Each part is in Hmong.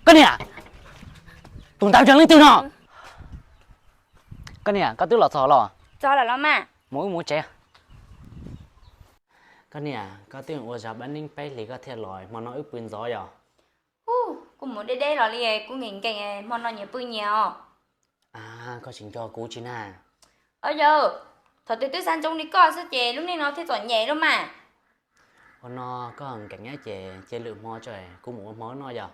Koj niam, tus ntawd yog leej twg no? Koj niam, koj twb los txog los? Txog lawm los mas. Mus wb mus tsev. Koj niam, koj twb ua zog pab neeb peb hlis koj thiaj los, hmo no wb pw ntxov yom? Hu, kuv mus deb deb los li, kuv nkees nkees, hmo no nyias pw nyias os. Koj tsis nco kuv tsis na? Yog, thaum twg twb xav ntsoov li koj xwb ces lub neej no thiaj txom nyem lub mas. Ua no koj nkees ces cia lwm hmo tso kuv mus ua hmo noj yom.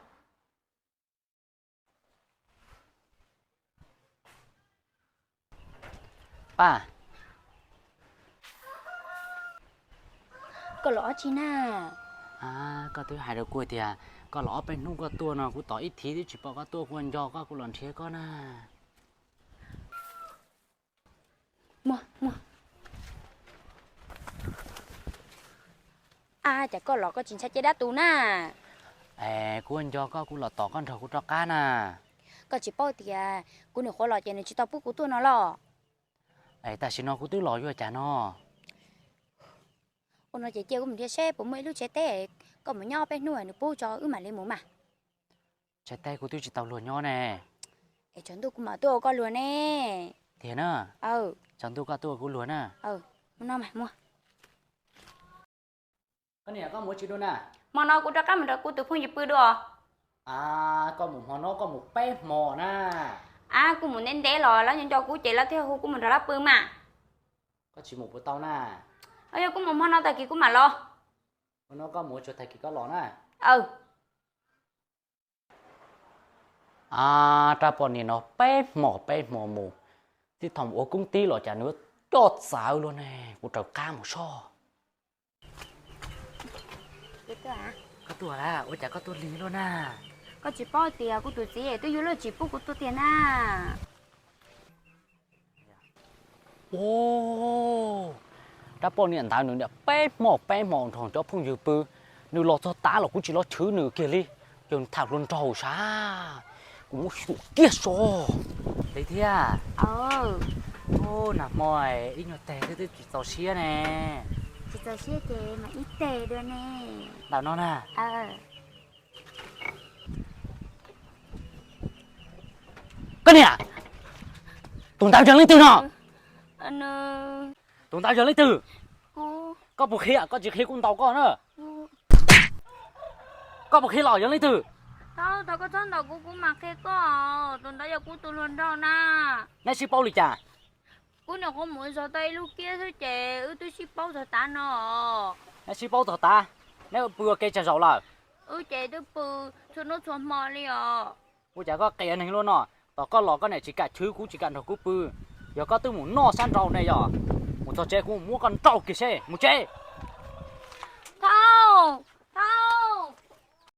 Paj, koj los ob tsi na? Koj twb hais rau kuv tias koj los ob peb hnub koj tuaj no, kuv tos ib thiv twb tsis pom koj tuaj, kuv nco koj kuv los nrhiav koj na. Muag, muag. A, cas koj los koj tsis ntshai caj dab tu na? Es kuv nco koj kuv los tos koj nrog kuv rov qab na. Koj tsis paub tias kuv nyuam qhuav los ces nws tsis tau pub kuv tuaj no los? Es tam sim no kuv twb los yuav cas no? Ua no ces cia kuv mus nrhiav seb puas muaj ib lub tsev teb, koj mus nyob peb hnub nws pub tso wb mam li mus mas. Tsev teb kuv twb tsis tau luag nyob ne. Es tsaus ntuj kuv mam tuaj ua koj luag ne. Tiag na? Tsaus ntuj koj tuaj ua kuv luag na. Koj niam, koj mus tsis dua na? Hmo no kuv rov qab mus nrog kuv tus phooj ywg pw dua. A, koj mus hmo no koj mus peb hmo na. A, kuv mus ntev ntev los lawv nco nco kuv ces lawv thiaj hu kuv mus nrog lawv pw mas. Koj tsis mus puas tau na? Yog kuv mus hmo no tag kis kuv mam los. Hmo no koj mus tsuas tag kis koj los na. A, rab poj niam no peb hmo peb hmo mus, tib thaum mus ua koob tib los cas nws coj txawv luaj ne, kuv raws qab mus soj. Koj tuaj, ua cas koj tuaj lig luaj na? Koj tsis paub tias kuv tus txiv twb yuav luag tsis pub kuv tuaj tiag na. Rab poj niam ntawd nws niam peb hmo peb hmo nrog cov phooj ywg pw, nws los txog tav los kuv tsis los chwv nws kiag li, yog tham hluas nraug sav, kuv muab xyuam kiag so li thiab. Nag hmo ib nyuag teg twb tsis txaus siab ne. Tsis txaus siab ces mam ib teg dua ne. Ntawm no na. Koj niam, tus ntawd yog leej twg no? Tus ntawd yog leej twg? Koj puas qhia, koj tsis qhia kuv ntaus koj na. Koj puas qhia los yog leej twg? Thov koj txhob ntaus kuv, kuv mam qhia koj. Tus ntawd yog kuv tus hluas nraug na. Neb sib paub li cas? Kuv nyuam qhuav mus zov tau ib lub kiab xwb ces wb twb sib paub txog tav no. Neb sib paub txog tav, neb pw ua ke tsawg zaus lawm? Wb ces twb pw txhua hnub txhua hmo li os. Ua cas koj qias neeg luaj no? Tos koj los koj niam tsis kam chwv kuv tsis kam nrog kuv pw, yog koj twb mus noj sab nraud ne yog? Mus txog tsev kuv muab koj nrauj kiag seb, mus tsev. Thauj,